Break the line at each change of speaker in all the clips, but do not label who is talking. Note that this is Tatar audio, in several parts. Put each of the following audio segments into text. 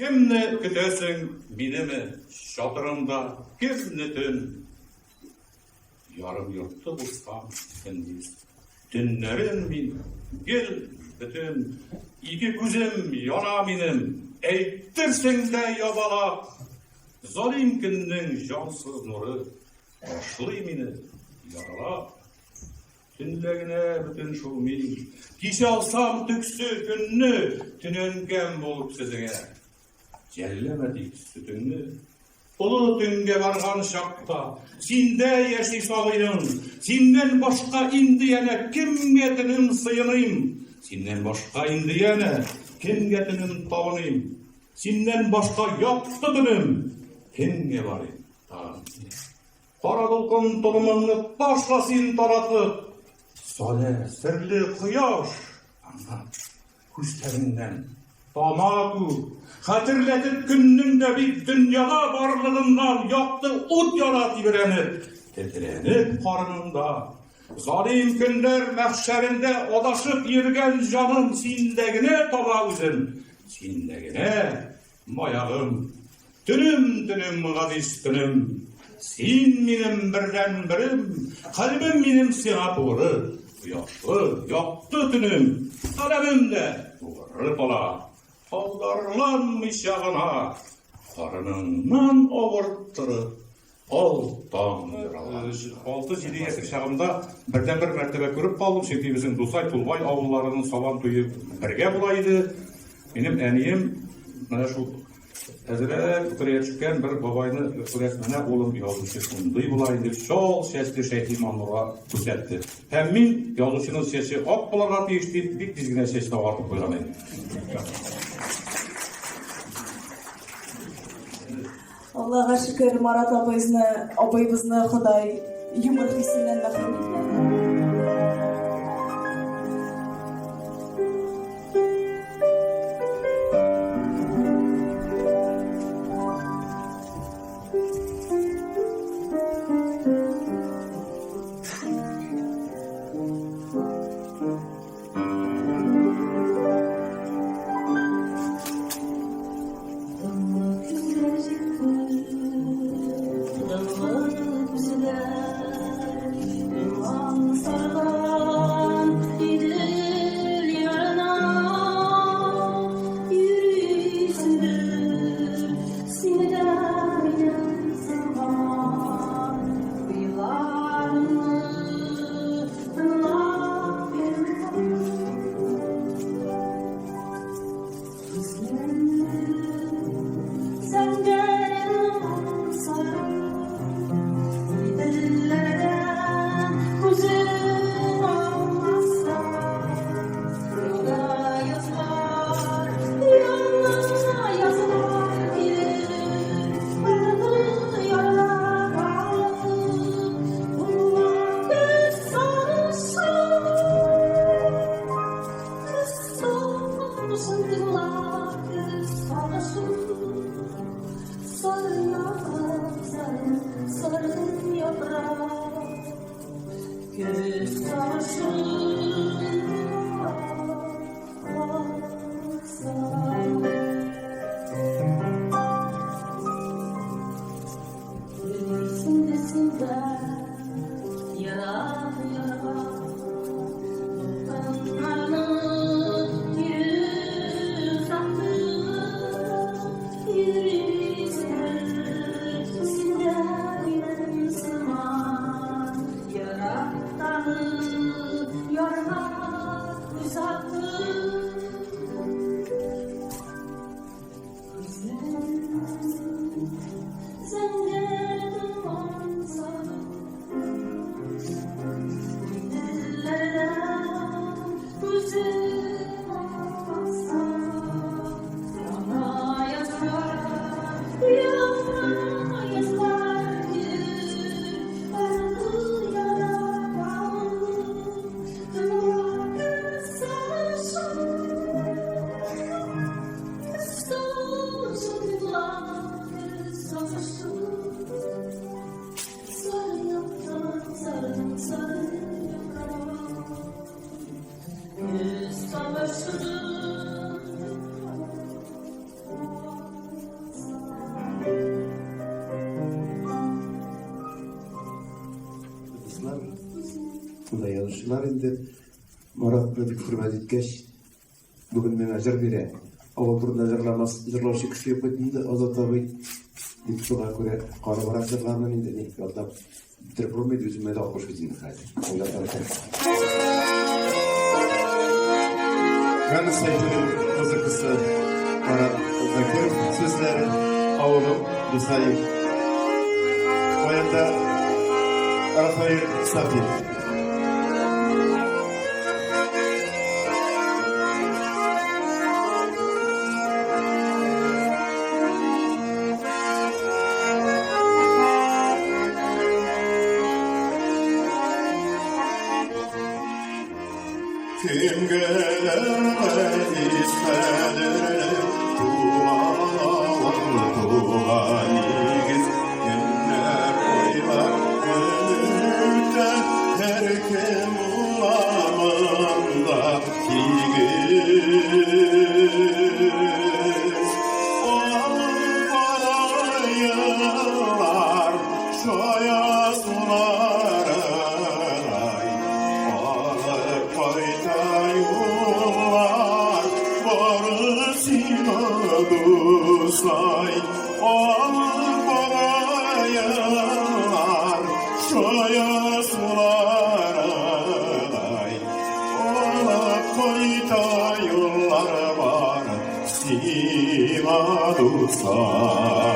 Кемне көтәсең, минеме, чатырыңда, кемне төн? Ярым йорты булсам, көндез. Төннәрен мин гел бөтен, ике күзем яна минем, әйтерсең дә ябалак. Залим көннең җансыз нуры ташлый мине яралап. Төнлә генә бөтен шул мин. Кисә алсам төксе көнне, төнәнгән булып сезеңә. Жәлләмә тик сөтеңне. Олы төнгә барган чакта синдә яши сабыең. Синнән башка инде янә кемгә төнем сыеныйм? Синнән башка инде янә кемгә төнем табыныйм? Синнән башка якты төнем кемгә барыйм? Тагын. Кара дулкын толымыңны ташла син таратып. Салә, серле кояш, аңа күзләреңнән тама күк. Хәтерләтеп көннең дә бит дөньяда барлыгыннан якты ут яра тибрәнеп, тетрәнеп карыныңда. Залим көннәр мәхшәрендә адашып йөргән җаным синдә генә таба үзен, синдә генә Маягым, төнем, төнем, газиз төнем, син минем бердәнберем, кальбем минем сиңа тугры, кояшлы, якты төнем, каләмем дә тугры кала, алдарланмыйча гына, карыныңнан авырттырып, Ал таң ярала. Алты-җиде яшьлек чагымда бердәнбер мәртәбә күреп калдым, чөнки безнең Дусай, Тулбай авылларының Сабан туе бергә була иде. Минем әнием менә шул әзрәк үтерә төшкән бер бабайны күрәс, менә улым язучы шундый була инде, чал чәчле Шәйхи Маннурга күрсәтте. Һәм мин язучының чәче ак булырга тиеш дип, бик тиз генә чәчне агартып куйган идем.
Аллага шөкер, Марат абыйны, абыйбызны Ходай юмор хисеннән мәхрүм итмәде.
Монда язучылар инде Марат белән бик хөрмәт иткәч, бүген миңа җыр бирә. Авыл турында җырламас, җырлаучы кеше юк бит инде, Азат абый. Дип шуңа күрә карабрак җырлармын инде, ни ятлап бетереп булмый, үземә дә укыш бит инде хәзер. Уйлап карасаң.
Рамис Сәйфуллин музыкасы, Марат Закиров сүзләре, Авылым Дусаев. Баянда Рафаэль Сафин. Кемгәләр газиз кадерле туган авыл, туган нигез, көннәр, айлар, көн үтә, һәркем урамында тигез. Алып бара еллар, чая суларай, алып кайта юллар, бары сиңа, дусай, алып бара еллар, чая суларай, алып кайта юллар, бары сиңа, дусай.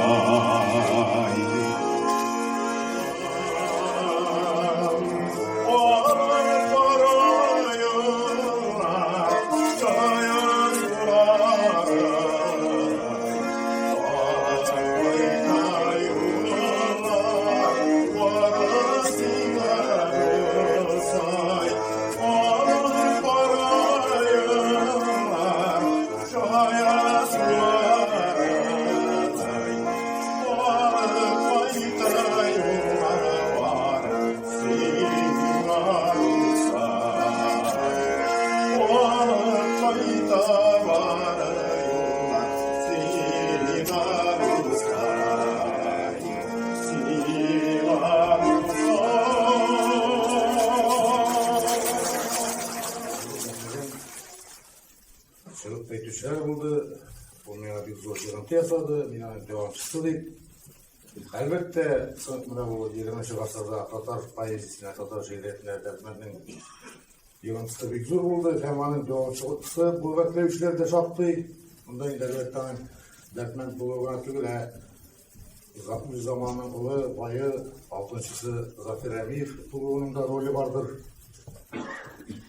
Чыгып әйтүчеләр булды. Ул миңа бик зур йогынты ясады, мин аның дәвамчысы дип. Әлбәттә, менә бу 20 гасырда татар поэзиясенә, татар шигъриятенә Дәрдмәнднең йогынтысы бик зур булды һәм аның дәвамчысы булырга теләүчеләр дә шактый. Монда инде әлбәттә аның Дәрдмәнд булуы гына түгел, ә үз заманының олы бае, алтынчысы Зафир Рәмиев тууының да роле бардыр.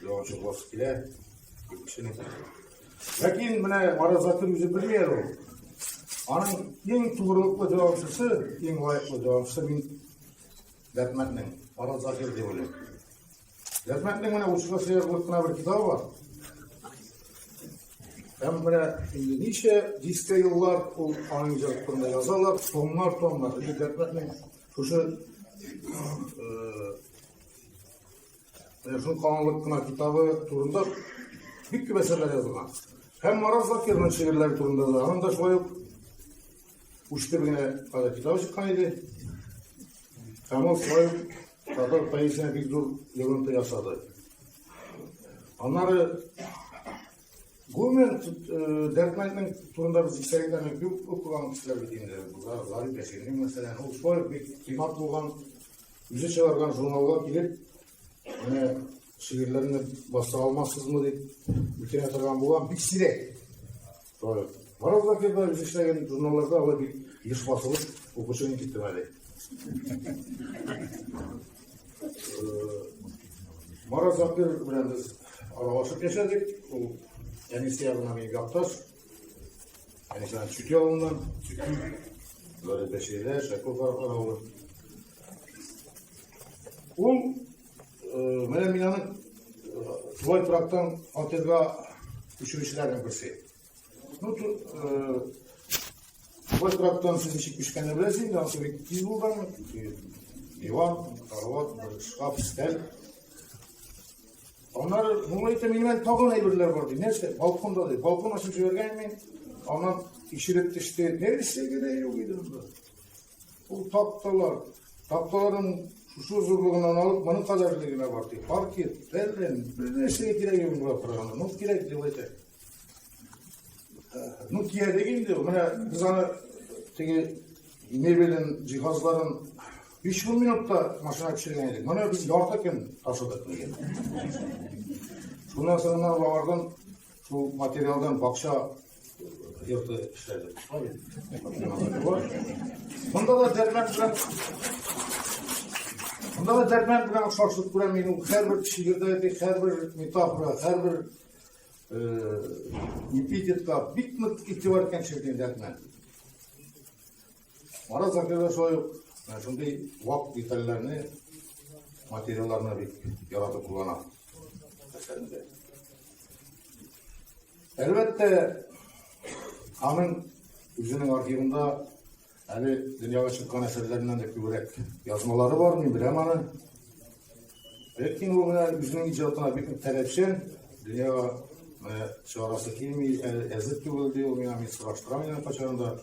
Дәвамчы буласы килә кешенең. Ләкин менә Марат Закир үзе белми әле ул. Аның иң тугрылыклы дәвамчысы, иң лаеклы дәвамчысы мин Дәрдмәнднең Марат Закир дип уйлыйм. Дәрдмәнднең менә учка сыярлык кына бер китабы бар. Һәм менә инде ничә дистә еллар ул аның иҗаты турында язалар, томнар, томнар. Инде Дәрдмәнднең шушы Менә шул калынлык кына китабы турында бик күп әсәрләр язылган. Һәм Марат Закирның шигырьләре турында да, аның да шулай ук үсте генә кадәр китабы чыккан иде. Һәм ул шулай ук татар поэзиясенә бик зур йогынты ясады. Аннары гомумән Дәрдмәнднең турында без истәлекләрне күп укыган кешеләр бит инде. Зариф Бәширнең, мәсәлән, ул шулай ук бик тыйнак булган. Үзе чыгарган журналга килеп, менә шигырьләрне баса алмассызмы дип үтенә торган булган бик сирәк. Шулай. Марат Закир да үзе эшләгән журналларда алай бик еш басылып укучы киттем әле. Марат Закир белән без аралашып яшәдек. Ул әнисе ягыннан минем якташ. Әнисе Чүти авылыннан, Чүти, Зариф Бәширдә, Шәкүр авылы. Ул менә мин аны тулай торактан фатирга күчерүчеләрнең берсе. Ну, тулай торактан сез ничек күчкәнне беләсез инде, анысы бик тиз булган. Диван, карават, бер шкаф, өстәл. Аннары мулла әйтә, минем әле тагын әйберләр бар ди. Нәрсә? Балконда ди. Балкон ачып җибәргән мин. Аннан ишелеп төште. Нәрсә генә юк иде монда. Ул такталар, такталарның Шушы зурлыгыннан алып, моның кадәрле генә бар ди. Паркет, бәллән, бер нәрсәгә кирәк юк болай караганда. Ну, кирәк дип әйтә. Ну, киядек инде. Менә без аны теге мебелен, җиһазларын 5 минутта машина төшергән идек. Моны без ярты көн ташыдык дигән. Шуннан соң алардан шул материалдан бакча йорты эшләде. Монда да дәрмән белән Монда да дәрмән белән охшашлык күрәм мин. Ул һәрбер шигырьдә, һәрбер метафора, һәрбер эпитетка бик нык игътибар иткән кеше дәрмән. Марат Закир да шулай ук менә шундый вак детальләрне, материалларны бик яратып куллана әсәрендә. Әлбәттә, аның үзенең архивында әле дөньяга чыккан әсәрләреннән дә күбрәк язмалары бар, мин беләм аны. Ләкин ул менә үзенең иҗатына бик нык таләпчән, дөньяга менә чыгарасы килми, әле әзер түгел ди ул миңа, мин сораштырам инде кайчагында.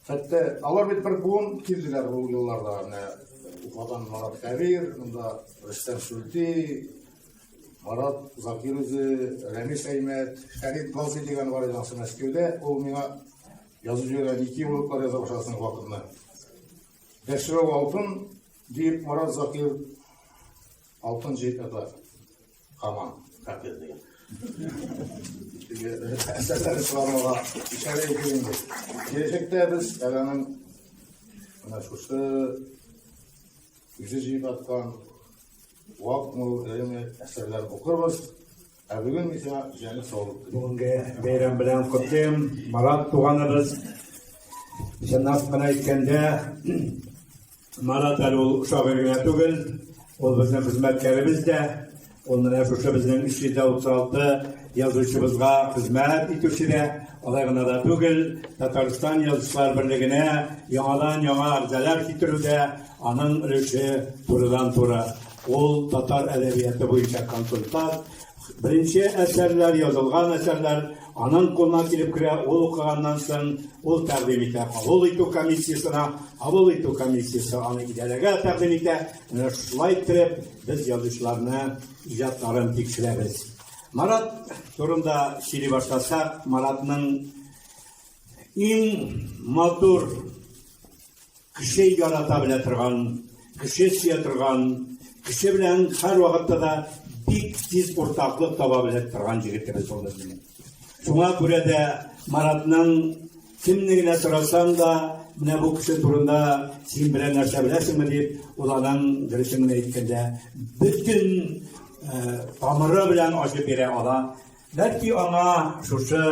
Хәтта алар бит бер буын килделәр ул елларда. Менә Уфадан Марат Кәбир, монда Рөстәм Сүлти, Марат Закир үзе, Рәмис Әймәт, Фәрит Гази дигән бар иде анысы Мәскәүдә. Ул миңа язып җибәргән ике юллыклар яза башласын вакытны. Дәшрәү алтын дип Марат Закир алтын җыеп ята. Хаман, фәкыйрь дигән. Теге әсәрләрне чыгаруга ишарә итү инде. Киләчәктә без әле аның менә шушы үзе җыеп аткан вак мул эреме әсәрләр укырбыз. Ә бүген мин сиңа җәнлек саулык телим.
Бүгенге бәйрәм белән котлыйм, Марат туганыбыз. Чынлап кына әйткәндә, Марат әле ул шагыйрь генә түгел, ул безнең хезмәткәребез дә, ул менә шушы безнең 336 язучыбызга хезмәт итүче дә, алай гына да түгел, Татарстан Язучылар берлегенә яңадан-яңа әгъзалар китерүдә аның өлеше турыдан-туры. Ул татар әдәбияты буенча консультант, Беренче әсәрләр, язылган әсәрләр аның кулына килеп керә, ул укыганнан соң ул тәкъдим итә кабул итү комиссиясенә, кабул итү комиссиясе аны идарәгә тәкъдим итә. Менә шулай иттереп без язучыларны иҗатларын тикшерәбез. Марат турында сөйли башласак, Маратның иң матур Кеше ярата белә торган, кеше сөя торган, кеше белән һәрвакытта да бик тиз уртаклык таба белә торган җегетебез ул безнең. Шуңа күрә дә Маратның кемне генә сорасаң да, менә бу кеше турында син берәр нәрсә беләсеңме дип, ул аның дөресен генә әйткәндә бөтен тамыры белән ачып бирә ала. Бәлки аңа шушы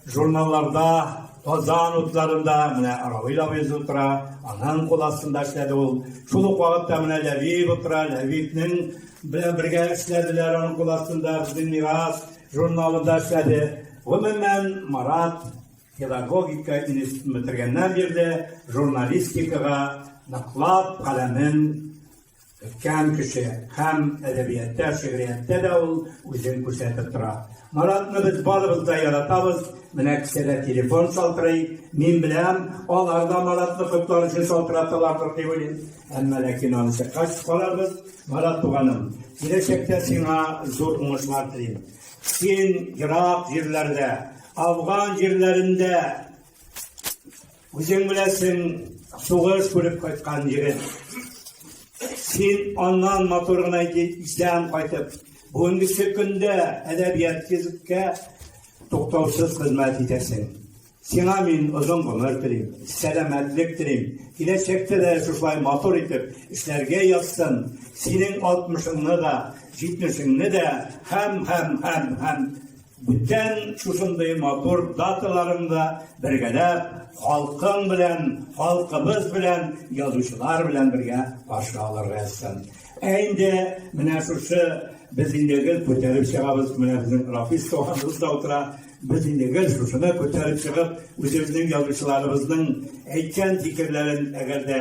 журналларда, Казан утларында менә Равил абый утыра, аның кул астында эшләде ул. Шул ук вакытта менә Ләбиб утыра, Ләбибнең белән бергә эшләделәр аның кул астында, безнең Мирас журналында эшләде. Гомумән, Марат педагогика институтын бетергәннән бирле журналистикага ныклап каләмен Үткән кеше һәм әдәбиятта, шигърияттә дә ул үзен күрсәтеп тора. Маратны без барыбыз да яратабыз. Менә кесәдә телефон шалтырый. Мин беләм, алар да Маратны котлар өчен шалтыраталардыр дип уйлыйм. Әмма ләкин аны чыккач карарбыз. Марат туганым, киләчәктә сиңа зур уңышлар телим. Син ерак җирләрдә, Афган җирләрендә Үзең беләсең, сугыш күреп кайткан егет. Син аннан матур гына исән кайтып, бүгенгесе көндә әдәбият гәзиткә туктаусыз хезмәт итәсең. Сиңа мин озын гомер телим, сәламәтлек телим. Киләчәктә дә шушылай матур итеп эшләргә язсын. Синең алтмышыңны да, җитмешеңне дә һәм, һәм, һәм, һәм Бүтән шушындый матур даталарыңда бергәләп, халкың белән, халкыбыз белән, язучылар белән бергә каршы алырга язсын. Ә инде менә шушы без инде гел күтәреп чыгабыз, менә безнең Рафис туганыбыз да утыра, без инде гел шушыны күтәреп чыгып, үзебезнең язучыларыбызның әйткән фикерләрен әгәр дә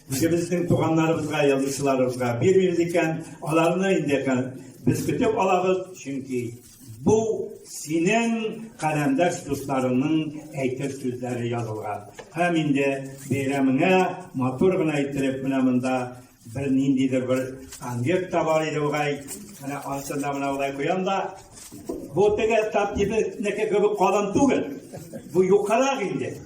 үзебезнең туганнарыбызга, язучыларыбызга бирмибез икән, аларны инде без көтеп алабыз, чөнки Бу синең каләмдәш дусларыңның әйтер сүзләре язылган. Һәм инде бәйрәмеңә матур гына иттереп менә монда Бер ниндидер бер конверт та бар иде бугай. Менә анысын да менә болай куям да. Бу теге Татнефтьнеке кебек калын түгел. Бу юкарак инде.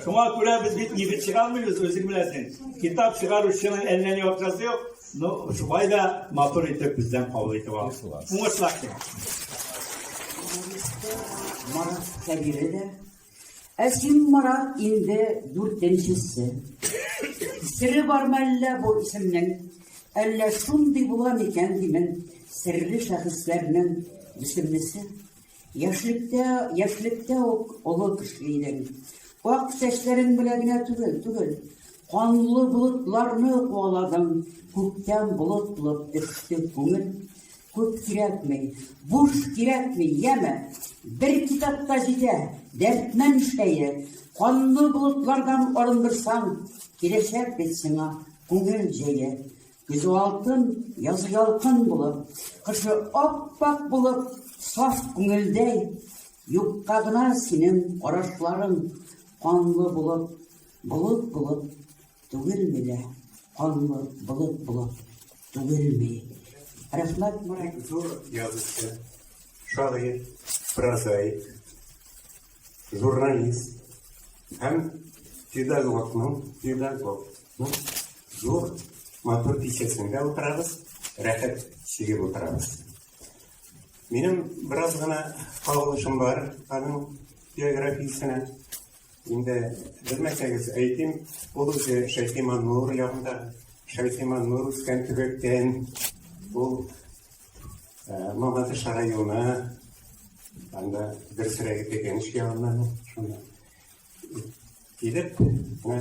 Шуңа күрә без бит нефть чыгармыйбыз, үзең беләсең. Китап чыгаручының әллә ни акчасы юк. Ну, шулай да матур итеп бездән кабул итеп ал. Уңышлар телим.
Марат Кәбире дә Ә син, Марат, инде дүртенчесе. Сере бар мәллә бу исемнең? Әллә шундый була микән димен, серле шәхесләрнең исемлесе? Яшьлектә, яшьлектә үк олы кеше идең. Ак чәчләрең белән генә түгел, түгел. Канлы болытларны куаладың, күктән болыт булып төште күңел. Күп кирәкми, буш кирәкми, яме. Бер китап та җитә, дәртмән шәе. Канлы болытлардан арындырсаң, киләчәк бит сиңа күңел җәе. Көзе алтын, язы ялкын булып, кышы ап-ак булып, саф күңелдәй. Юкка гына синең карашларың канлы булып, болыт булып Түгелми лә, канлы болыт булып түгелми. Рәхмәт, Морат.
Бик зур язучы, шагыйрь, прозаик, журналист һәм педагогның, педагогның зур матур кичәсендә утырабыз, рәхәт чигеп утырабыз. Минем бераз гына кагылышым бар аның биографиясенә. Инде белмәсәгез, әйтим, ул үзе Шәйхи Маннур ягында, Шәйхи Маннур үскән төбәктән, ул Мамадыш районы, анда дөресрәге Тәкәнеш ягыннан шунда. Килеп, менә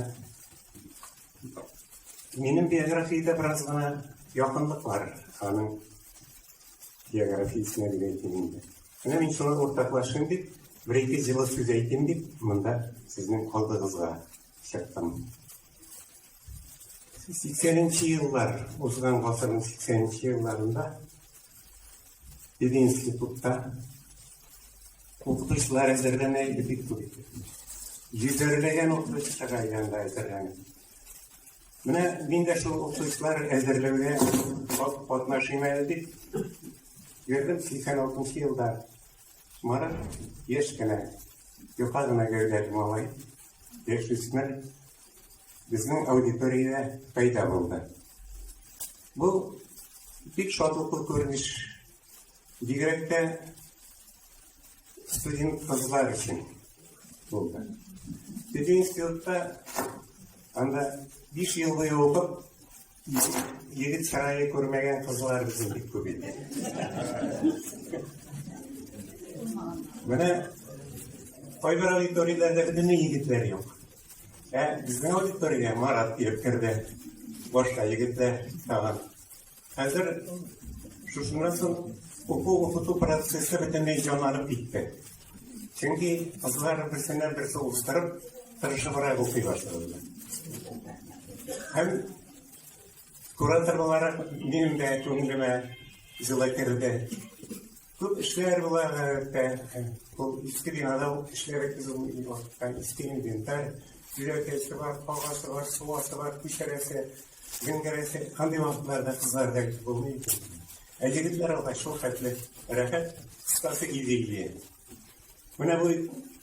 минем биографиядә бераз гына якынлык бар аның биографиясенә дип әйтим инде. Менә мин шуны уртаклашыйм дип, бер-ике җылы сүз әйтим дип, монда сезнең алдыгызга чыктым. 80 еллар, узган гасырның 80 елларында пединститутта укытучылар әзерләнә иде бик күп итеп. Йөзәрләгән укытучы чыга иде анда әзерләнеп. Менә мин дә шул укытучылар әзерләүгә катнашыйм әле дип Йөрдем 86 елда. Марат яшь кенә, юка гына гәүдәле малай, яшүсмер безнең аудиториядә пәйда булды. Бу бик шатлыклы күренеш. Бигрәк тә студент кызлар өчен булды. Пединститутта анда 5 ел буе укып, Егет чырае күрмәгән кызлар безнең бик күп иде. Менә кайбер аудиторияләрдә бөтенләй егетләр юк. Ә безнең аудиториягә Марат килеп керде. Башка егетләр тагын. Хәзер шушыннан соң уку-укыту процессы бөтенләй җанланып китте. Чөнки кызлар берсеннән берсе уздырып, тырышыбрак укый башладылар. Һәм куратор буларак минем дә күңелемә җылы керде. Күп эшләр була гадәттә. Ул иске бинада ук эшләр без ул вакытта иске инвентарь, төзәтәсе бар, кагасы бар, суасы бар, күчерәсе, геңгерәсе. Андый вакытларда кызлар да булмый икән. Ә егетләр алгач шул хәтле рәхәт, кыскасы идиллия. Менә бу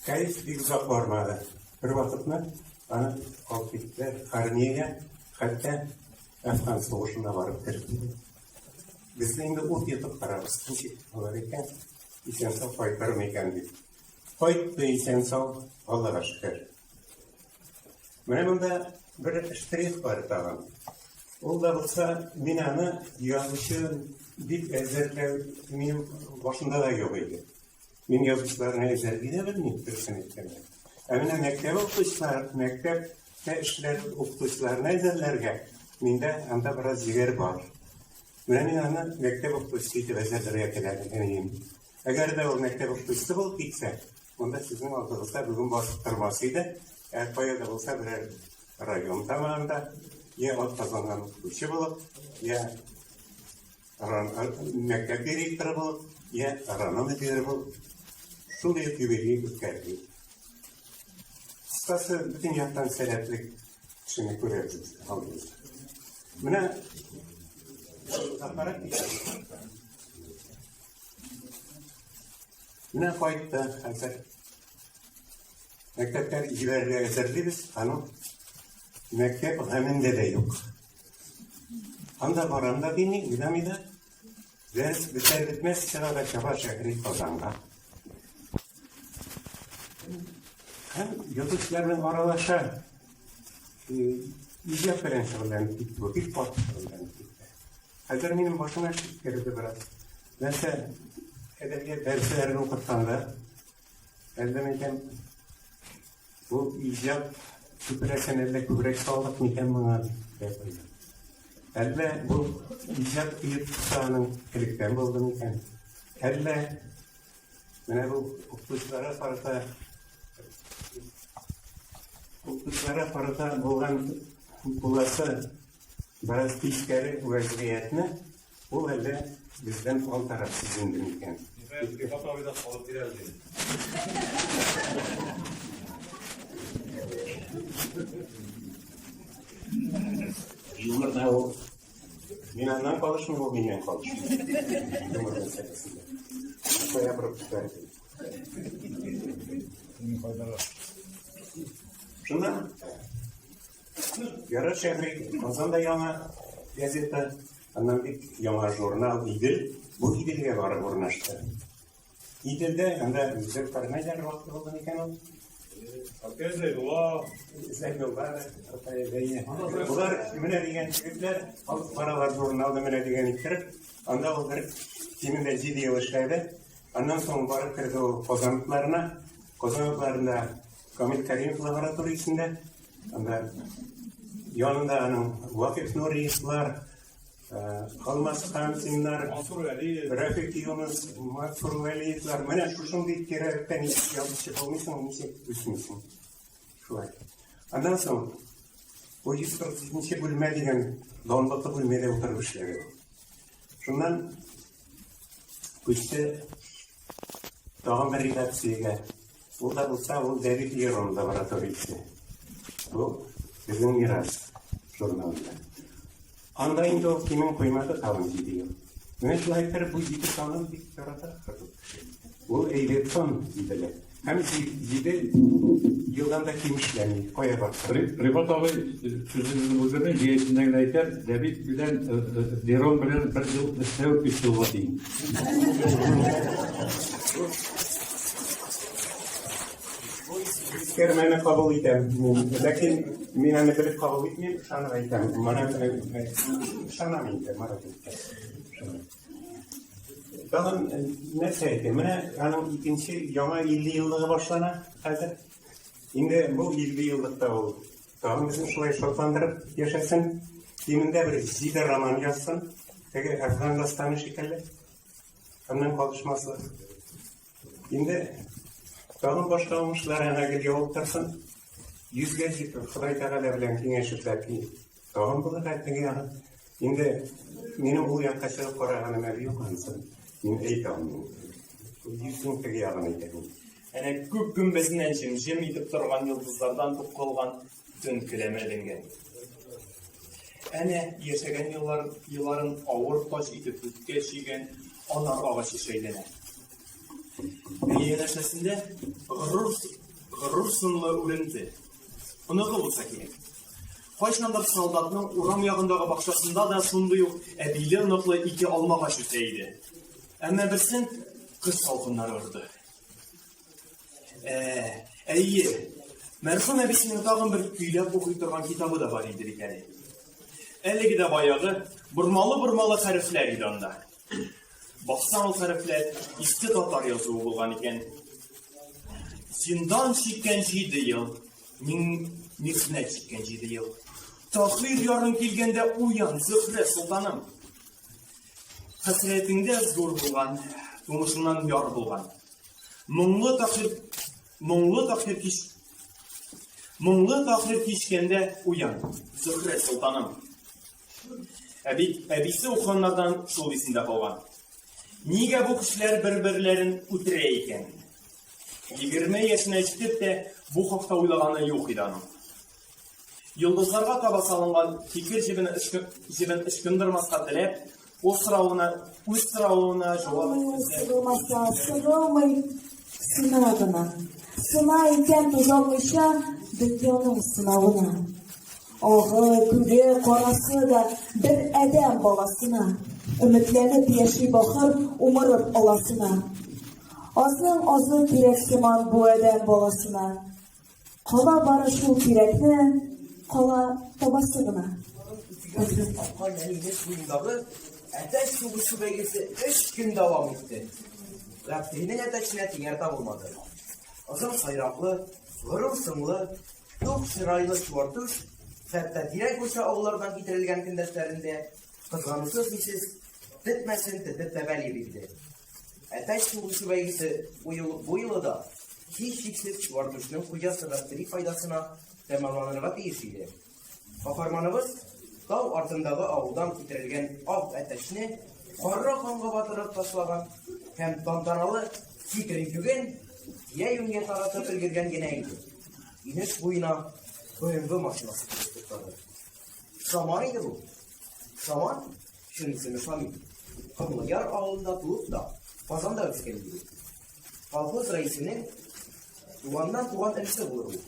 кәеф бик озак бармады. Бер вакытны аны алып киттеләр армиягә, хәтта Әфган сугышына барып керде. Безне инде ут йотып карабыз, ничек булыр икән, исән-сау кайтыр микән дип. Кайтты исән-сау, Аллага шөкер. Менә монда бер штрих бар тагын. Ул да булса, мин аны язучы дип әзерләү минем башында да юк иде. Мин язучыларны әзерли дә белмим, дөресен әйткәндә. Ә менә мәктәп укытучылар, мәктәптә эшләр укытучыларны әзерләргә миндә анда бераз җегәр бар. Менә мин аны мәктәп укытучысы итеп әзерләргә теләдем, әнием. Әгәр дә ул мәктәп укытучысы булып китсә, монда сезнең алдыгызда бүген басып тормас иде, ә кая да булса берәр район тамагында я атказанган укытучы булып, я мәктәп директоры булып, я район мөдире булып, шундый ук юбилей үткәрде. Кыскасы, бөтен яктан сәләтле кешене күрәбез алдыбызда. Менә аппарат Менә кайтты хәзер. Мәктәпкә җибәрергә әзерлибез, аның мәктәп гамендә дә юк. Анда барам да дими, уйламый да. Дәрес бетәр бетмәс чыга да чаба шәһри Казанга. Һәм язучылар белән аралаша. Иҗат белән шөгыльләнеп китте бу, бик каты шөгыльләнеп китте. Хәзер минем башыма шик керде бераз. Нәрсә, әдәбият дәресләрен укытканда, әллә микән, бу иҗат күперәсен әллә күбрәк салдык микән моңа дип куйдым. Әллә бу иҗат оеткысы аның электән булды микән? Әллә менә бу укытучыларга карата укытучыларга карата булган буласы бераз тискәре вәзгыятьне Ул әллә бездән алдарак сизенде микән?
Рифат абый да салып бирә әле.
Юмор да ул. Мин аннан калышмыйм, ул миннән калышмый. Юмор мәсьәләсендә. Кая борып җибәрде. Шуннан Ярар шәһри, Казанда яңа газета, аннан бик яңа журнал Идел, бу Иделгә барып урнашты. Иделдә анда Зөлкарнәйләр вакыты булды микән ул?
Ркай Зәйдулла.
Зәйдулла, Ркай Зәйдулла. Болар менә дигән егетләр, алып баралар журналны менә дигән иттереп. Анда ул бер кимендә 7 ел эшләде. Аннан соң барып керде ул Казан утларына. Казан утларында Камил Кәримов лабораториясендә. Анда янында аның Вакыйф Нуриевлар, Алмаз Хамзиннар,
Мансур Вәлиев,
Рәфик Юныс, Мансур Вәлиевлар. Менә шушындый тирәлектә ничек язучы булмыйсың, ничек үсмисең. Шулай. Аннан соң бу 147 бүлмә дигән данлыклы бүлмәдә утырып эшләде. Шуннан күчте тагын бер редакциягә. Ул да булса, ул Давид Лерон лабораториясе. Бу безнең мирас журналында. Анда инде ул кимен куймады тагын 7 ел. Менә шулай итеп бу 7 санын бик ярата кеше. Ул әйбәт сан диделәр. Һәм 7 елдан да ким эшләми. Кая барса.
Рифат абый сүзегезне бүлдермим, җәясендә генә әйтәм, Давид белән Лерон белән бер ел эшләү өч елга тиң.
Искәрмәне кабул итәм. Ләкин мин аны белеп кабул итмим, ышанып әйтәм. Марат ышанам инде, Марат әйтә. Тагын нәрсә әйтим? Менә аның икенче яңа 50 еллыгы башлана хәзер. Инде бу 50 еллыкта ул тагын безне шулай шатландырып яшәсен. Кимендә бер җиде роман язсын. Теге Әфган дастаны шикелле. Аннан калышмаслык. Инде тагын башка уңышлар аңа гел явып торсын. Йөзгә җитеп, Ходай Тәгалә белән киңәшеп бәлки тагын булыр теге ягы. Инде минем ул якка чыгып караганым әле юк анысы. Мин әйтә алмыйм. Йөзнең теге ягын әйтәм.
Әнә күк гөмбәзеннән җем-җем итеп торган йолдызлардан тукылган төн келәме эленгән. Әнә яшәгән еллар, елларын авыр таҗ итеп күккә чөйгән анар агачы шәйләнә. Ә янәшәсендә горур, горур сынлы үренте. Оныгы булса кирәк. Кайчандыр солдатның урам ягындагы бакчасында да шундый ук әбиле-оныклы ике алмагач үсә иде. Әмма берсен кыш салкыннары орды. Ә, әйе, мәрхүм әбисенең тагын бер көйләп укый торган китабы да бар иде бит әле. Әлеге дә баягы бормалы-бормалы хәрефләр иде анда. Баксаң, ул хәрефләр иске татар язуы булган икән. Зиндан чиккән җиде ел, мин михнәт чиккән җиде ел. Таһир ярың килгәндә уян, Зөһрә солтаным. Хәсрәтеңдә зур булган, тумышыңнан яр булган. Моңлы тахир, моңлы тахир кич, моңлы тахир кичкәндә уян, Зөһрә солтаным. Ә бит әбисе укыганнардан шул исендә калган. Нигә бу кешеләр бер-берләрен үтерә икән? 20 яшенә җитеп тә бу хакта уйлаганы юк иде аның. Йолдызларга таба салынган фикер җебен җебен ычкындырмаска теләп, ул соравына, үз соравына җавап
Сыгылмый ул, сыгылмаса, сыгылмый, сына гына. Сына икән тузалмыйча дөньяның сынавына. Агы, күге, карасы да бер адәм баласына. Өметләнеп яши бахыр умырып аласына. Азның азы кирәк сыман бу адәм баласына. Кала бары шул кирәкне, кала табасы гына.
Итегебезнең аккан инеш буендагы әтәч сугышы бәйгесе өч көн дәвам итте. Габдринең әтәченә тиңәр табылмады. Озын сайраклы, горур сынлы, тук чырайлы чуартүш, хәтта тирә-күрше авыллардан китерелгән көндәшләрен дә кызганусыз-нисез, тетмәсен тетеп тәбәли бирде. Әтәч сугышы бәйгесе бу юлы да һичшиксез Чуартүшнең хуҗасы Габдери файдасына тәмамланырга тиеш иде. Каһарманыбыз тау артындагы авылдан китерелгән ак әтәчне кара канга батырып ташлаган һәм тантаналы кикрикүген тирә-юньгә таратып өлгергән генә иде. Инеш буена БМВ машинасы килеп туктады. Шаман иде бу. Шаман Чын исеме Шамил. Комлыяр авылында туып та, Казанда үскән егет. Колхоз рәисенең туганнан туган энесе булыр ул.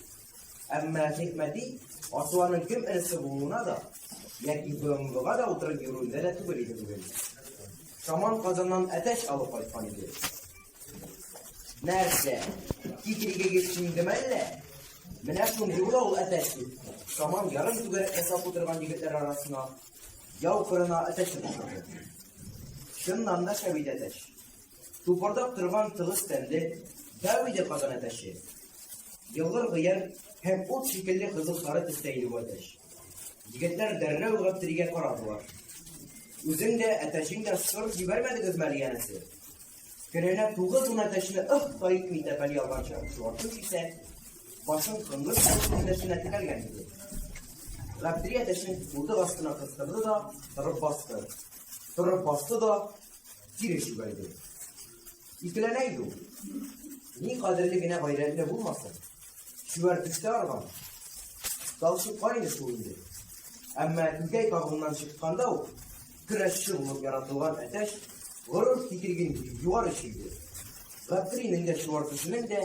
Әмма хикмәти Асыланың кем энесе булуына да, яки БМВга да утырып йөрүендә дә түгел иде бүген. Шаман Казаннан әтәч алып кайткан иде. Нәрсә? Кикригегез шиңдеме әллә? Менә шундый була ул әтәч дип, Шаман ярым түгәрәк ясап утырган егетләр арасына Яу кырына әтәчен очырды. Чыннан да шәп иде әтәч. Тупырдап торган тыгыз тәнле, дәү иде Казан әтәче. Елгыр гыяр һәм ут шикелле кызыл сары төстә иде бу әтәч. Егетләр дәррәү Гаптеригә карадылар. Үзең дә, әтәчең дә сыр җибәрмәдегезме әле янәсе? Көненә тугыз-ун әтәчне ыһ та итми тәпәли алган чуартыш исә башын кыңгыр салып көндәшенә текәлгән иде. Габдри әтәчен култык астына кыстырды да торып басты. Торып басты да кире чүгәлде. Икеләнә иде ул. Ни кадерле генә гайрәтле булмасын, чүәр төштә арган. Талчыккан иде шул инде. Әмма күкәй кабыгыннан чыкканда ук Көрәшче булып яратылган әтәч горур кикриген югары чөйде. Габдринең дә, чуар кешенең дә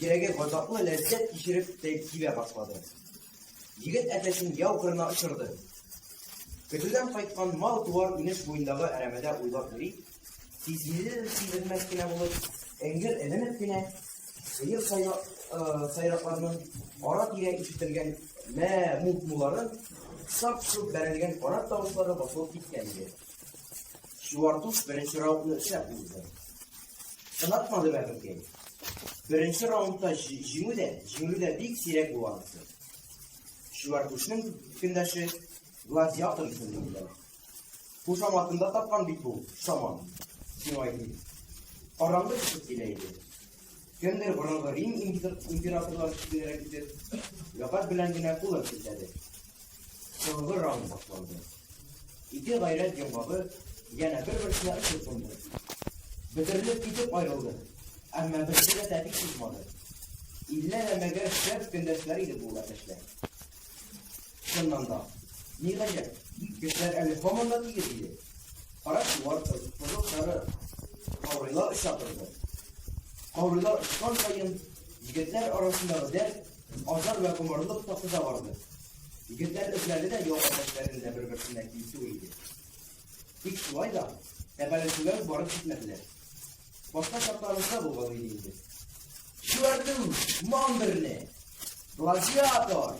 йөрәге газаплы ләззәт кичереп тибә башлады. Егет әтәчен яу кырына очырды. Көтүдән кайткан мал-туар инеш буендагы әрәмәдә уйлап йөри, сизелер-сизелмәс кенә булып, эңгер эленеп кенә, сыер сайракларының ара-тирә ишетелгән мә-му-муларын, шап-шоп бәрелгән канат тавышлары басылып киткән иде. Чуартуш беренче раундны шәп узды. Сынатмады бәгырькәй. Беренче раундта җиңү дә, җиңелү дә бик сирәк була анысы. Чуартушның көндәше гладиатор исемле иде. Кушаматын да тапкан бит бу, шаман. Сиңа әйтим. Караңгы төшеп килә иде. Кемдер борынгы Рим императорлары шикеллерәк итеп, ләкать белән генә кулын селтәде. Соңгы раунд башланды. Ике гайрәт йомгагы янә бер-берсенә очып кунды. Бөтерелеп китеп аерылды. Әмма берсе дә тәпи сузмады. Иллә дә мәгәр шәп көндәшләр иде бу әтәчләр. Чыннан да, ни гаҗәп, кешеләр әле һаман да тигез иде. Кара чуар, кызыл сары каурыйлар оча торды. Каурыйлар очкан саен, егетләр арасындагы дәрт, азар вә комарлык та кыза барды. Егетләр эзләре дә яу әтәчләрен дә бер-берсенә ким түгел иде. Тик шулай да тәпәләшүгә үк барып җитмәделәр. Башка чакларыбызда булган иде инде. Чуарту, ман берне! Гладиатор!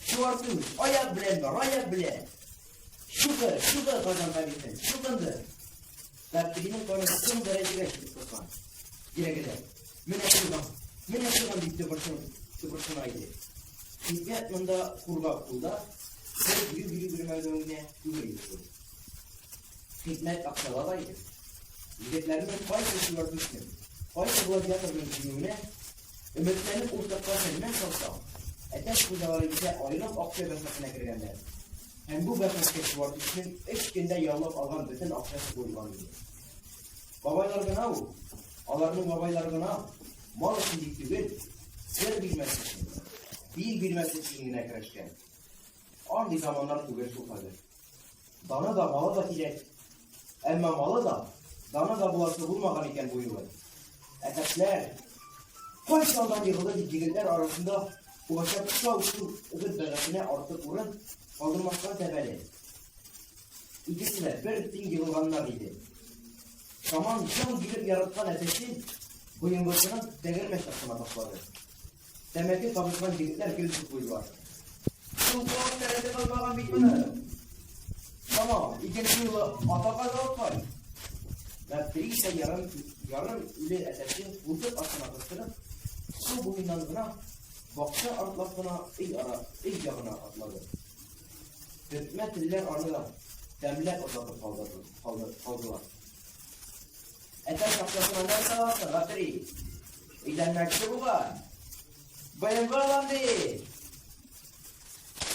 Чуарту, аяк белән бар, аяк белән! Чукы, чукы Казан хәбисен, чукынды! Бәбкәнең каны соң дәрәҗәгә җитеп тоткан. Йөрәге дә, менә чыгам, менә чыгам дип тыпырчына иде. Хикмәт монда кургак кулда, бер бирү-бирү бирмәүдән генә түгел иде шул. Хикмәт акчада да иде. Егетләрнең кайсы чуартүшнең, кайсы гладиаторның җиңүенә өметләнеп уртакка сәлмән салса, әтәч хуҗалары исә аерым акча бәхәсенә кергәннәр. Һәм бу бәхәскә чуартүшнең өч көндә яулап алган бөтен акчасы куелган иде. Бабайлар гына ул, аларның бабайлары гына мал өчен дип түгел, сер бирмәс өчен, бил бирмәс өчен генә көрәшкән. Андый заманнар түгел шул хәзер. Даны да, малы да кирәк. Әмма малы да, даны да буласы булмаган икән бу юлы. Әтәчләр, кайсы алдан егылды дип егетләр арасында булачак шау-шу гыт бәгасенә артык урын калдырмастан тәбәле. Икесе дә бер тиң егылганнар иде. Саман җан биреп яраткан әтәчен боенгысының тәгәрмәч астына ташлады. Тәмәке кабызган егетләр көлешеп куйдылар. Шул куак тәрәзе калмаган бит моны. Тамам, икенче юлы ата казы аткай. Гаптериша ярым, ярым үле әтәчен култык астына кыстырып, су буеннан гына, бакча артлап кына өй ара, өй ягына атлады. Төртмә телләр аны да тәмләп озатып калдырды, калды, калдылар. Әтәч акчасына нәрсә аласың, Гаптерий? Өйләнмәкче бугай. Быелгы алам ди.